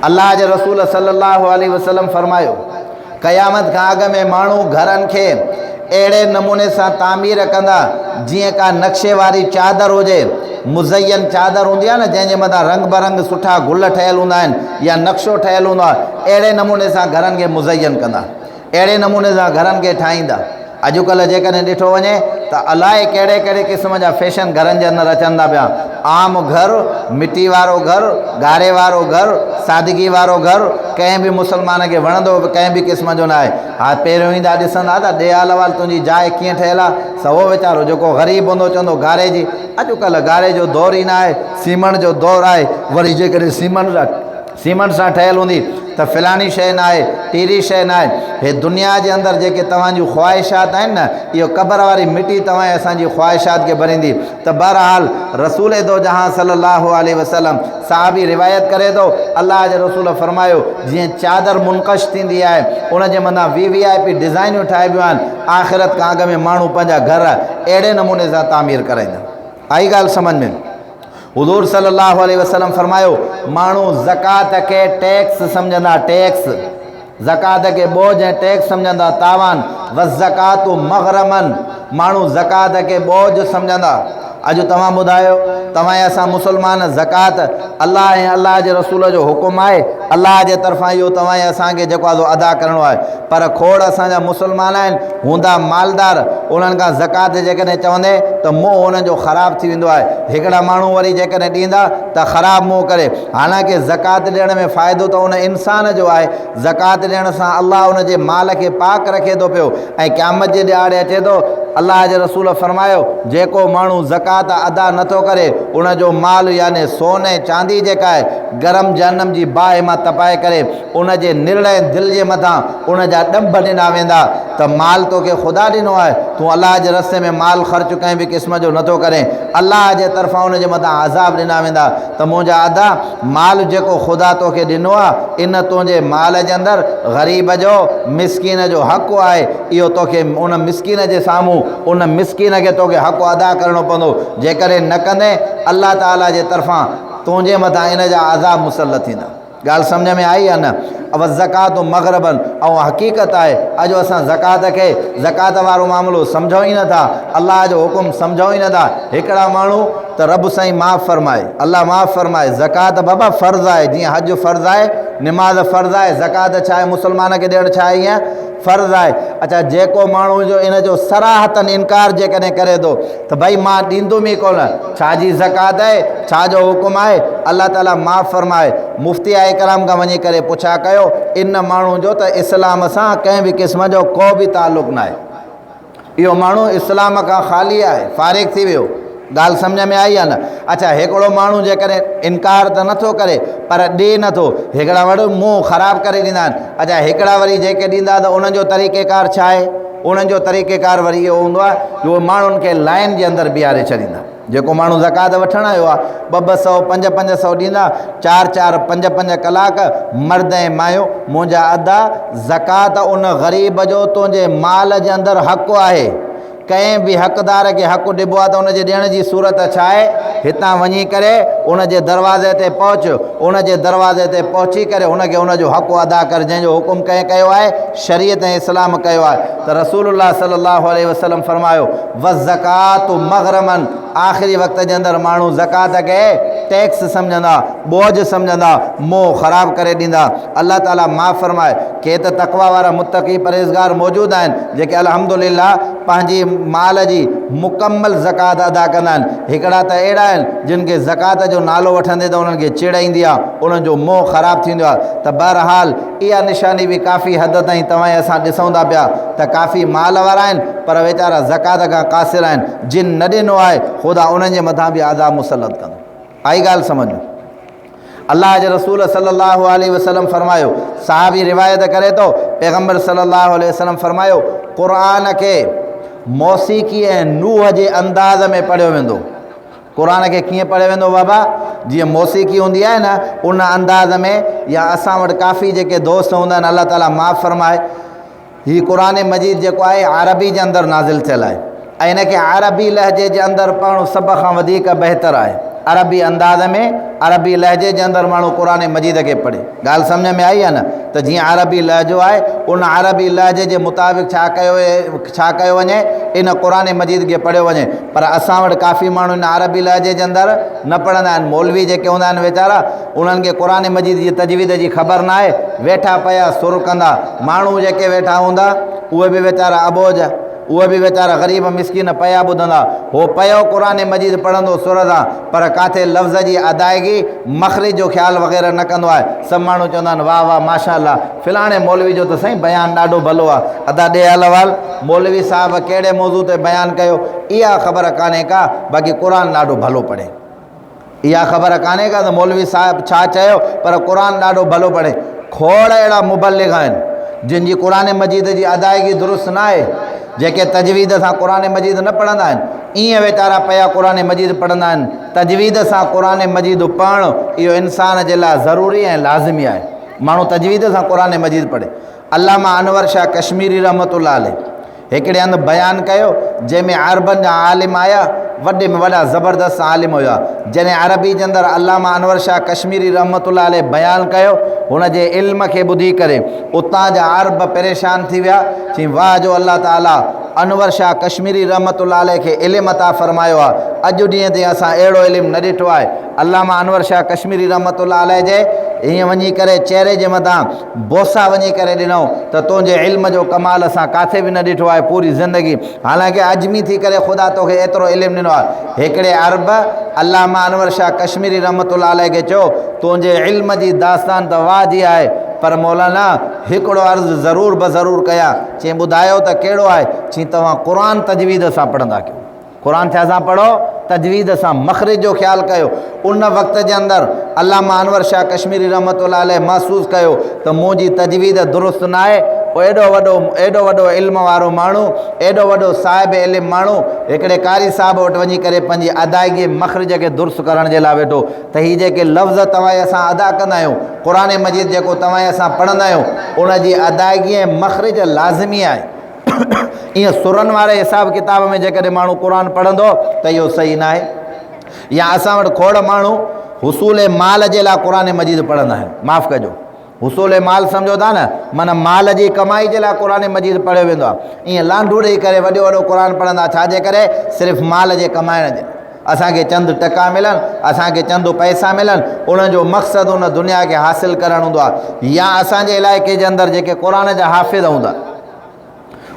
الله جي رسول صلي الله عليه وسلم فرمايو، قيامت کان اڳ ۾ ماڻهو گهرن کي اهڙي نموني سان تعمير ڪندا جيئن ڪا نقشي واري چادر هجي، مزين چادر هوندي آهي نه جنهن جي مٿان رنگ برنگ سٺا گل ٺهيل هوندا آهن يا نقشو ٺهيل هوندو آهي، اهڙي نموني سان گهرن کي مزين ڪندا. اهڙي نموني سان گهرن کي ٺاهيندا. اڄڪلهه جيڪڏهن ڏٺو وڃي ته الائي ڪهڙي ڪهڙي قسم جا فيشن گهرن جي اندر اچن ٿا پيا. عام گهر، مٽي وارو گهر، گاري وارو گهر، سادگي وارو گهر ڪنهن به مسلمان کي وڻندو به ڪنهن به قسم جو ناهي. ها پهريون ايندا ڏسندا ته ڏي حال احوال تنهنجي جاء ڪيئن ٺهيل آهي. سو ويچارو جيڪو غريب هوندو چوندو گاري جي. اڄڪلهه گاري جو دور ئي ناهي، سيمڻ جو دور آهي. وري جيڪڏهن سيمڻ سيمنٽ سان ٺهيل هوندي ته فلاڻي شيء ناهي، ٽيري شيء ناهي. هي دنيا جي اندر جيڪي توهان جون خواهشات آهن نه، اهو قبر واري مٽي توهان ۽ اسان جي خواهشات کي ڀريندي. ته بهرحال رسول دو جهان صلي الله عليه وسلم صحابي روايت ڪري ٿو، الله جي رسول فرمايو، جيئن چادر منقش ٿيندي آهي، ان جي مٿان وي وي آء پي ڊزائنيون ٺاهبيون آهن، آخرت کان اڳ ۾ ماڻهو پنهنجا گهر اهڙي نموني سان تعمير ڪرائيندا. آئي ڳالهه سمجهه ۾؟ حضور صلي الله عليه وسلم فرمايو، ماڻهو زڪوات کي ٽيڪس سمجهندا، ٽيڪس، زڪوات کي بوجهه ۽ ٽيڪس سمجهندا، تاوان، والزڪوات مغرما، ماڻهو زڪوات کي بوجهه سمجهندا. اڄ توهان ٻڌايو، توهان ۽ اسان مسلمان زڪوات الله ۽ الله جي رسول جو حڪم آهي، الله جي طرفان اهو توهان ۽ اسان کي جيڪو آهي سو ادا ڪرڻو آهي، پر کوڙ اسان جا مسلمان آهن، هوندا مالدار، انهن کان زڪوات جيڪڏهن چوندين ته منهن انهن جو خراب ٿي ويندو آهي. هڪڙا ماڻهو وري جيڪڏهن ڏيندا ته خراب منهن ڪري. حالانڪه زڪوات ڏيڻ ۾ فائدو ته ان انسان جو آهي. زڪوات ڏيڻ سان الله ان جي مال کي پاڪ رکي ٿو پيو ۽ قيامت جي ڏهاڙي اچي ٿو. الله جي رسول فرمايو، جيڪو ماڻهو زڪوات ادا نه ٿو ڪري، ان جو مال يعني سون ۽ چاندي جيڪا آهي، گرم جهنم جي باهه مان تپائي ڪري ان جي نرڙ ۽ دل جي مٿان ان جا ڏنڀ ڏنا ويندا ته مال توکي خدا ڏنو آهي، تون الله جي رستي ۾ مال خرچ ڪنهن به قسم جو نٿو ڪرين، الله جي طرفان ان جي مٿان عذاب ڏنا ويندا ته منهنجا ادا! مال جيڪو خدا توکي ڏنو آهي، ان تنهنجي مال جي اندر غريب جو، مسڪين جو حق آهي، اهو توکي ان مسڪين جي سامهون ان مسڪين کي توکي حق ادا ڪرڻو پوندو، جيڪڏهن نه ڪندين الله تعاليٰ جي طرفان تنهنجي مٿان ان جا عذاب مسلط ٿيندا. ڳالهه سمجهه ۾ آئي يا نه؟ والزڪوة مغربا ۽ حقيقت آهي اڄ اسان زڪوات کي زڪوات وارو معاملو سمجهون ئي نٿا، الله جو حڪم سمجهون ئي نٿا. هڪڙا ماڻهو ته رب سائين معاف فرمائي، الله معاف فرمائي، زڪوات بابا فرض آهي، جيئن حج فرض آهي، نماز فرض آهي، زڪوات ڇا آهي مسلمان کي ڏيڻ ڇا آهي ائين فرض آهي. اڇا جيڪو ماڻهو جو ان جو صراحتاً انڪار جيڪڏهن ڪري ٿو ته ڀئي مان ڏيندم ئي ڪونه، ڇا جي زڪوات آهي، ڇا جو حڪم آهي، الله تعاليٰ معاف فرمائي، مفتياء ڪرام کان وڃي ڪري پڇا ڪيو، ان ماڻهو جو ته اسلام سان ڪنهن به قسم جو ڪو به تعلق ناهي، اهو ماڻهو اسلام کان خالي آهي، فارغ ٿي ويو، ڳالهه سمجهه ۾ آئي يا نه؟ اڇا هڪڙو ماڻهو جيڪڏهن انڪار ته نٿو ڪري پر ڏي نٿو، هڪڙا وڙ منهن خراب ڪري ڏيندا آهن، اڇا هڪڙا وري جيڪي ڏيندا ته انهن جو طريقيڪار ڇا آهي؟ انهن جو طريقيڪار وري اهو هوندو آهي جو اهي ماڻهن کي لائين جي اندر بيهاري ڇڏيندا. جيڪو ماڻهو زڪوات وٺڻ آيو آهي، ٻه ٻه سئو، پنج پنج سئو ڏيندا، چار چار، پنج پنج ڪلاڪ مرد ۽ مايون، منهنجا ادا، زڪوات ان غريب جو تنهنجي مال جي اندر حق آهي. ڪنهن به حقدار کي حق ڏبو آهي ته ان جي ڏيڻ جي صورت ڇا آهي؟ هتان وڃي ڪري ان جي دروازي تي پهچ، ان جي دروازي تي پهچي ڪري هن کي ان جو حق ادا ڪر جنهن جو حڪم ڪنهن ڪيو آهي؟ شريعت ۽ اسلام ڪيو آهي ته رسول الله صلي الله عليه وسلم فرمايو، والزڪوة مغرما آخري وقت جي اندر ماڻهو زڪوات کي ٽيڪس سمجهندا، بوجهه سمجهندا، منهن خراب ڪري ڏيندا. الله تعالي معاف فرمائي، ڪي ته تقويٰ وارا متقي پرهيزگار موجود آهن، جيڪي الحمد لله پنهنجي مال جي مڪمل زڪوات ادا ڪندا آهن. هڪڙا ته اهڙا آهن جن کي زڪوات جو نالو وٺندي ته انهن کي چڙ ايندي آهي، انهن جو منهن خراب ٿيندو آهي ته بهرحال اها نشاني به ڪافي حد تائين توهان ۽ اسان ڏسون ٿا پيا ته ڪافي مال وارا آهن پر ويچارا زڪوات کان قاصر آهن، جن نه ڏنو آهي خدا انهن جي مٿان به عذاب مسلط ڪندو. آئي ڳالهه سمجهه ۾؟ الله جي رسول صلي الله عليه وسلم فرمايو، صحابي روايت ڪري ٿو، پيغمبر صلي الله عليه وسلم فرمايو، قرآن کي موسيقي ۽ نوح جي انداز ۾ پڙهيو ويندو. قرآن کي ڪيئن پڙهيو ويندو بابا؟ جيئن موسيقي هوندي آهي نه ان انداز ۾ يا اسان وٽ ڪافي جيڪي دوست هوندا آهن الله تعالي معاف فرمائي هي قرآن مجيد جيڪو آهي عربي جي اندر نازل ٿيل آهي ۽ ان کي عربي لهجي جي اندر پڙهڻ سڀ کان وڌيڪ بهتر آهي. عربي انداز ۾ عربي لهجي جي اندر ماڻهو قرآن مجيد کي پڙهي. ڳالهه سمجهه ۾ آئي يا نه؟ ته جيئن عربي لهجو آهي ان عربي لهجي جي مطابق ڇا ڪيو ڇا ڪيو وڃي ان قرآن مجيد کي پڙهيو وڃي پر اسان وٽ ڪافي ماڻهو ان عربي لهجي جي اندر نه پڙهندا آهن مولوي جيڪي هوندا آهن ويچارا انهن کي قرآن مجيد جي تجويد جي خبر نه آهي ويٺا پيا سر ڪندا ماڻهو جيڪي ويٺا هوندا اهي به ويچارا اٻوجهه اهي به ويچارا غريب مسڪين پيا ٻڌندا. هو پيو قرآن مجيد پڙهندو سر سان پر ڪاٿي لفظ جي ادائگي، مخرج جو خيال وغيره نه ڪندو آهي. سڀ ماڻهو چوندا آهن واه واه ماشاء الله فلاڻي مولوي جو ته سائين بيان ڏاڍو ڀلو آهي. ادا ڏي حال احوال مولوي صاحب ڪهڙي موضوع تي بيان ڪيو اها خبر ڪانهي ڪا باقي قرآن ڏاڍو ڀلو پڙهي. اها خبر ڪانهي ڪا ته مولوي صاحب ڇا چيو پر قرآن ڏاڍو ڀلو پڙهي. کوڙ اهڙا مبلغ آهن جن جي قرآن مجيد جي ادائگي درست نه آهي، جيڪي تجويد سان قرآن مجيد نه پڙهندا آهن، ائين ويچارا پيا قرآن مجيد پڙهندا آهن. تجويد سان قرآن مجيد پڙهڻ اهو انسان جي لاء ضروري ۽ لازمي آهي. ماڻهو تجويد سان قرآن مجيد پڙهي. علامه انور شاهه ڪشميري رحمة الله عليه هڪڙي هنڌ بيان ڪيو، جنهن ۾ عربن جا عالم آيا، وڏي ۾ وڏا زبردست عالم هيا. جڏهن عربي جي اندر علامه انور شاهه ڪشميري رحمة الله عليه بيان ڪيو، هن جي علم کي ٻڌي ڪري اتان جا عرب پريشان ٿي ويا، چيائين واهه جو الله تعاليٰ انور شاهه ڪشميري رحمة الله عليه کي علم عطا فرمايو آهي، اڄ ڏينهن تائين اسان اهڙو علم نه ڏٺو آهي. علامه انور شاهه ڪشميري رحمة الله عليه جي ائين وڃي ڪري چهري جي مٿان بوسا وڃي ڪري ڏنائون ته تنهنجي علم جو ڪمال اسان ڪاٿي به نه ڏٺو آهي پوري زندگي حالانڪه عجمي ٿي ڪري خدا توکي ايترو علم ڏنو آهي. هڪڙي عرب علامه انور شاهه ڪشميري رحمة الله عليه کي چيو تنهنجي علم جي داستان ته واهه جي آهي پر مولانا هڪڙو عرض ضرور بضرور ڪيان. چيائين ٻڌايو ته ڪهڙو آهي؟ چيائين توهان قرآن تجويد سان پڙهندا ڪيو. قرآن ڇا سان پڙهو؟ تجويد سان، مخرج جو خيال ڪيو. ان وقت جي اندر علامه انور شاهه ڪشميري رحمة الله عليه محسوس ڪيو ته منهنجي تجويد درست ناهي، پوء ايڏو وڏو ايڏو وڏو علم وارو ماڻهو، ايڏو وڏو صاحب علم ماڻهو هڪڙي قاري صاحب وٽ وڃي ڪري پنهنجي ادائگي مخرج کي درست ڪرڻ جي لاء ويٺو ته هي جيڪي لفظ توهان ۽ اسان ادا ڪندا آهيون، قرآن مجيد جيڪو توهان ۽ اسان پڙهندا آهيون، ان جي ادائگي ۽ مخرج لازمي آهي. ائين سرن واري حساب ڪتاب ۾ جيڪڏهن ماڻهو قرآن پڙهندو ته اهو صحيح ناهي. يا اسان وٽ کوڙ ماڻهو حصول مال جي لاء قرآن مجيد پڙهندا آهن. معاف ڪجو، حصول مال سمجهو ٿا نه، معنيٰ مال جي ڪمائي جي لاء قرآن مجيد پڙهيو ويندو آهي. ائين لانڍو ڏيئي ڪري وڏو وڏو قرآن پڙهندا، ڇا جي ڪري؟ صرف مال جي ڪمائڻ جي لاء. اسان کي چند ٽڪا ملن، اسان کي چند پئسا ملن، انهن جو مقصد ان دنيا کي حاصل ڪرڻ هوندو آهي. يا اسان جي علائقي جي اندر جيڪي قرآن جا حافظ هوندا، اهي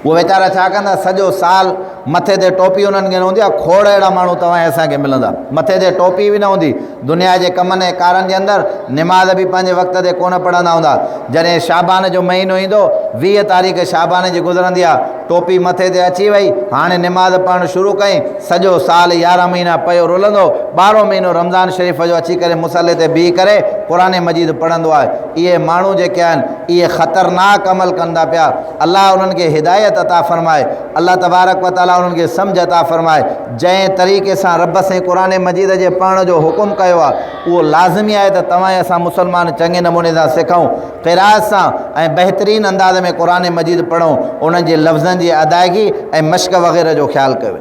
ويچارا ڇا ڪندا، سڄو سال مٿي تي ٽوپي انهن کي نه هوندي آهي، کوڙ اهڙا ماڻهو توهان ۽ اسان کي ملندا، مٿي تي ٽوپي به نه هوندي، دنيا جي ڪمن ۽ ڪارن جي اندر نماز به پنهنجي وقت تي ڪونه پڙهندا هوندا، جڏهن شعبان جو مهينو ايندو، 20 تاريخ شعبان جي گذرندي آهي، ٽوپي مٿي تي اچي وئي، هاڻي نماز پڙهڻ شروع ڪئين، سڄو سال 11 مهينا پيو رلندو، ٻارهون مهينو رمضان شريف جو اچي ڪري مصلي تي بيهي ڪري قرآن مجيد پڙهندو آهي. اهي ماڻهو جيڪي آهن اهي خطرناڪ عمل ڪن ٿا پيا. الله انهن کي هدايت عطا فرمائي. الله تبارڪ و تعالي انهن کي سمجهه عطا فرمائي. جنهن طريقي سان رب سائين قرآن مجيد جي پڙهڻ جو حڪم ڪيو آهي اهو لازمي آهي ته توهان ۽ اسان مسلمان چڱي نموني سان سکون، قرائت سان ۽ بهترين انداز ۾ قرآن مجيد پڙهون، انهن جي لفظن جي ادائگي ۽ مشق وغيره جو خيال ڪيو.